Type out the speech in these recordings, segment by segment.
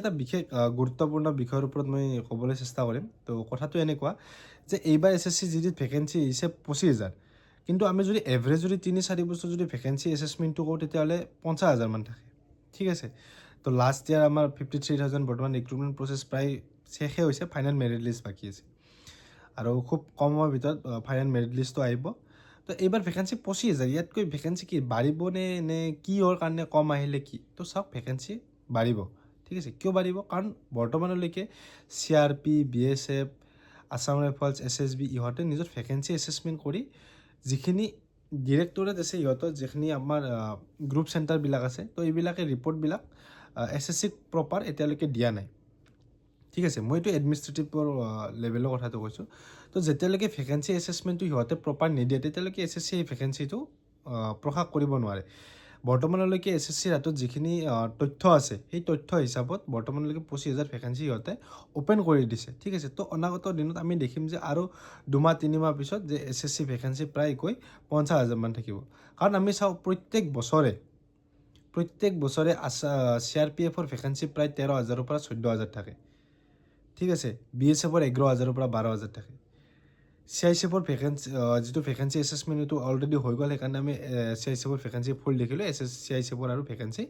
এটা বিশেষ গুৰুত্বপূৰ্ণ বিষয়ৰ ওপৰত মই ক'বলৈ চেষ্টা কৰিম। তো কথাটো এনেকুৱা যে এইবাৰ এছএছচি জিডিত ভেকেঞ্চি আহিছে 25,000, কিন্তু আমি যদি এভাৰেজ যদি 3-4 বছৰ যদি ভেকেঞ্চি এছেছমেণ্টটো কৰোঁ, তেতিয়াহ'লে 50,000মান থাকে, ঠিক আছে। তো লাষ্ট ইয়াৰ আমাৰ 53,000। বৰ্তমান ৰিক্ৰুটমেণ্ট প্ৰচেছ প্ৰায় শেষে হৈছে, ফাইনেল মেৰিট লিষ্ট বাকী আছে আৰু খুব কম সময়ৰ ভিতৰত ফাইনেল মেৰিট লিষ্টটো আহিব। তো এইবাৰ ভেকেঞ্চি 25,000, ইয়াতকৈ ভেকেঞ্চি কি বাঢ়িবনে নে কিহৰ কাৰণে কম আহিলে কি? তো চাওক, ভেকেঞ্চি বাঢ়িব, ঠিক আছে। কিয় বাঢ়িব? কাৰণ বৰ্তমানলৈকে CRP, BSF, Assam rifles, SSB ইহঁতে নিজৰ ভেকেঞ্চি এছেছমেণ্ট কৰি যিখিনি ডিৰেক্টৰেট আছে, ইহঁতৰ যিখিনি আমাৰ গ্ৰুপ চেণ্টাৰবিলাক আছে, তো এইবিলাকে ৰিপৰ্টবিলাক এছএছচিক প্ৰপাৰ এতিয়ালৈকে দিয়া নাই, ঠিক আছে। মই এইটো এডমিনিষ্ট্ৰেটিভৰ লেভেলৰ কথাটো কৈছোঁ। তো যেতিয়ালৈকে ভেকেঞ্চি এছেছমেণ্টটো সিহঁতে প্ৰপাৰ নিদিয়ে, তেতিয়ালৈকে এছএছচি এই ভেকেঞ্চিটো প্ৰকাশ কৰিব নোৱাৰে। বৰ্তমানলৈকে এছএছচিৰ হাতত যিখিনি তথ্য আছে, সেই তথ্য হিচাপত বৰ্তমানলৈকে 25,000 ভেকেঞ্চি সিহঁতে অ'পেন কৰি দিছে, ঠিক আছে। তো অনাগত দিনত আমি দেখিম যে আৰু 2 মাহ 3 মাহ পিছত যে এছএছচি ভেকেঞ্চি প্ৰায় গৈ 50,000মান থাকিব। কাৰণ আমি চাওঁ, প্ৰত্যেক বছৰে চিআৰপিএফৰ ভেকেঞ্চি প্ৰায় 13,000ৰ পৰা 14,000 থাকে, ঠিক আছে। বিএছএফৰ 11,000ৰ পৰা 12,000 থাকে। চিআইএছএফৰ ভেকেঞ্চি, যিটো ভেকেঞ্চি এছেছমেণ্ট, এইটো অলৰেডি হৈ গ'ল। সেইকাৰণে আমি চিআইএছএফৰ ভেকেঞ্চি ফুল দেখিলোঁ। এছ এছ চিআইএছএফৰ আৰু ভেকেঞ্চি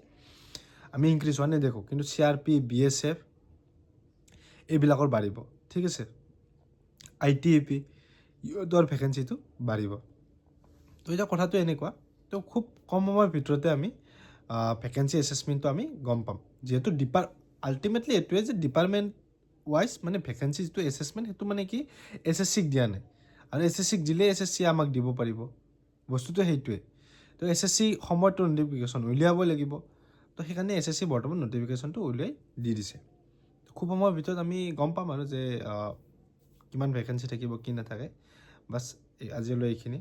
আমি ইনক্ৰিজ হোৱা নেদেখোঁ, কিন্তু চিআৰপি, বিএছএফ এইবিলাকৰ বাঢ়িব, ঠিক আছে। আইটিবিপি ইহঁতৰ ভেকেঞ্চিটো বাঢ়িব। তো এতিয়া কথাটো এনেকুৱা, তো খুব কম সময়ৰ ভিতৰতে আমি ভেকেঞ্চি এছেছমেণ্টটো আমি গম পাম। যিহেতু আল্টিমেটলি এইটোৱে যে ডিপাৰ্টমেণ্ট ৱাইজ মানে ভেকেঞ্চি যিটো এছেছমেণ্ট, সেইটো মানে কি এছএছচিক দিয়া নাই আৰু এছএছচিক দিলে এছএছচি আমাক দিব পাৰিব, বস্তুটো সেইটোৱে। তো এছএছচি সময়টো নটিফিকেশ্যন উলিয়াবই লাগিব। তো সেইকাৰণে এছএছচি বৰ্তমান নটিফিকেশ্যনটো উলিয়াই দি দিছে। খুব সময়ৰ ভিতৰত আমি গম পাম আৰু যে কিমান ভেকেঞ্চি থাকিব, কি নাথাকে। বাছ, আজিলৈ এইখিনি।